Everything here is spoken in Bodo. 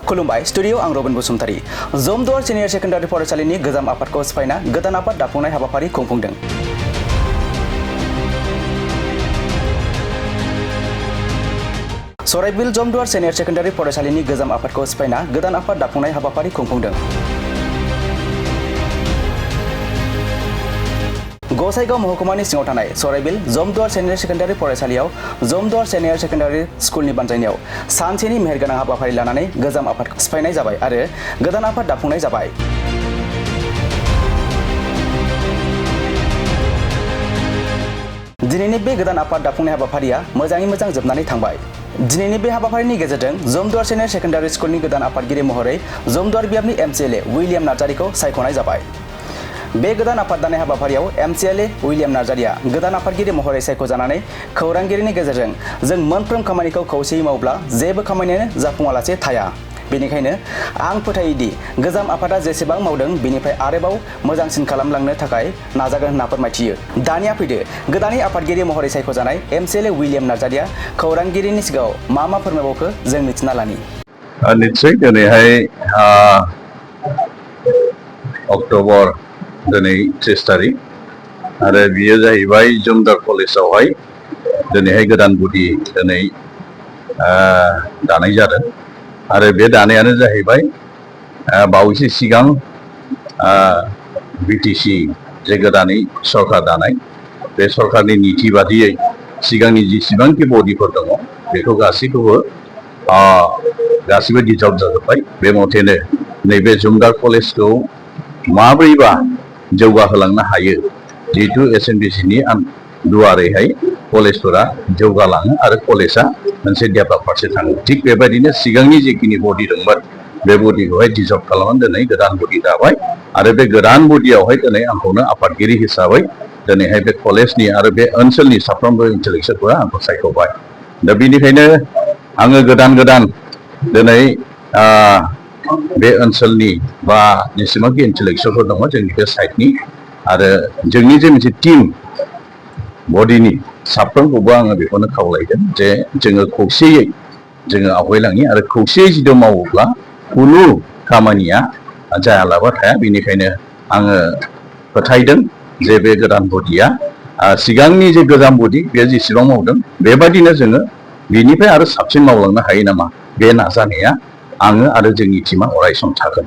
खुलुमबाय स्टुडियो आं रबिन बसुमतारी जमदुवार सिनियर सेकेन्डारि फरायसालिनि गोजाम आफादखौ सिफायना गोदान आफाद दाफुंनाय हाबाफारि खुंफुंदों। सराइबिल जमदुवार सिनियर सेकेन्डारि फरायसालिनि गोजाम आफादखौ सिफायना गोदान आफाद दाफुंनाय हाबाफारि खुंफुंदों। गसाइगाव महकुमानि सिङाव थानाय सराइबिल जमदुवार सिनियर सेकेन्डारि फरायसालियाव जमदुवार सिनियर सेकेन्डारि स्कुलनि बानजायनायाव सानसेनि मेहेरगोनां हाबाफारि लानानै गोजाम आफादखौ सिफायनाय जाबाय आरो गोदान आफाद दाफुंनाय जाबाय। दिनैनि बे गोदान आफाद दाफुंनाय हाबाफारिया मोजाङै मोजां जोबनानै थांबाय। दिनैनि बे हाबाफारिनि गेजेरजों जमदुवार सिनियर सेकेन्डारि स्कुलनि गोदान आफादगिरि महरै जमदुवार बियाबनि एमसिएलए उइलियाम नार्जारिखौ सायख'नाय जाबाय। बे गोदान आफाद दानाय हाबाफारियाव एमसिएलए उइलियाम नार्जारिया गोदान आफादगिरि महरै सायख'जानानै खौरांगिरिनि गेजेरजों जों मोनफ्रोम खामानिखौ खौसेयै मावब्ला जेबो खामानियानो जाफुङालासे थाया। बेनिखायनो आं फोथायोदि गोजाम आफादा जेसेबां मावदों बेनिफ्राय आरोबाव मोजांसिन खालामलांनो थाखाय नाजागोन होनना फोरमायथियो। दानिया फैदो गोदानै आफादगिरि महरै सायख'जानाय एमसिएलए उइलियाम नार्जारिया खौरांगिरिनि सिगाङाव मा फोरमायबावखो जों मिथिना लानि। निश्चय दिनैहाय अक्ट'बर दिनै 30 तारिख आरो बियो जाहैबाय जमदुवार कलेजावहाय दिनैहाय गोदान गुदि दिनै दानाय जादों आरो बे दानायानो जाहैबाय बावैसो सिगां बिटिसि जे गोदानै सरकार दानाय बे सरकारनि नीति बादियै सिगांनि जेसेबांखि बडिफोर दङ बेखौ गासैबो डिजल्भ जाजोब्बाय। बे मथेनो नैबे जमदुवार कलेजखौ माब्रैबा जौगाहोलांनो हायो जिहेतु एसएनबिसिनि दुवारैहाय कलेजफोरा जौगालाङो आरो कलेजा मोनसे डेभेलप फारसे थाङो। थिग बेबायदिनो सिगांनि जेखिनि बडि दंमोन बे बडिखौहाय डिजल्भ खालामनानै दिनै गोदान बडि दाबाय आरो बे गोदान बडियावहाय दिनै आंखौनो आफादगिरि हिसाबै दिनैहाय बे कलेजनि आरो बे ओनसोलनि साफ्रोमबो इन्टेलेक्सुवेलफोरा आंखौ सायख'बाय। दा बेनिखायनो आङो गोदान दिनै बे ओनसोलनि बा जेसेबांखि इन्टेलेक्सुवेलफोर दङ जोंनि बे साइडनि आरो जोंनि जे मोनसे टीम बडिनि साफ्रोमखौबो आङो बेखौनो खावलायगोन जे जोङो खौसेयै जोङो आवगायलाङि आरो खौसेयै जुदि मावोब्ला खुनु खामानिया जायालाबा थाया। बेनिखायनो आङो फोथायदों जे बे गोदान बडिया सिगांनि जे गोजाम बडि बे जेसेबां मावदों बेबायदिनो जोङो बेनिफ्राय आरो साबसिन मावलांनो हायो नामा बे नाजानाया आङो आरो जोंनि टीमा अरायसम थागोन।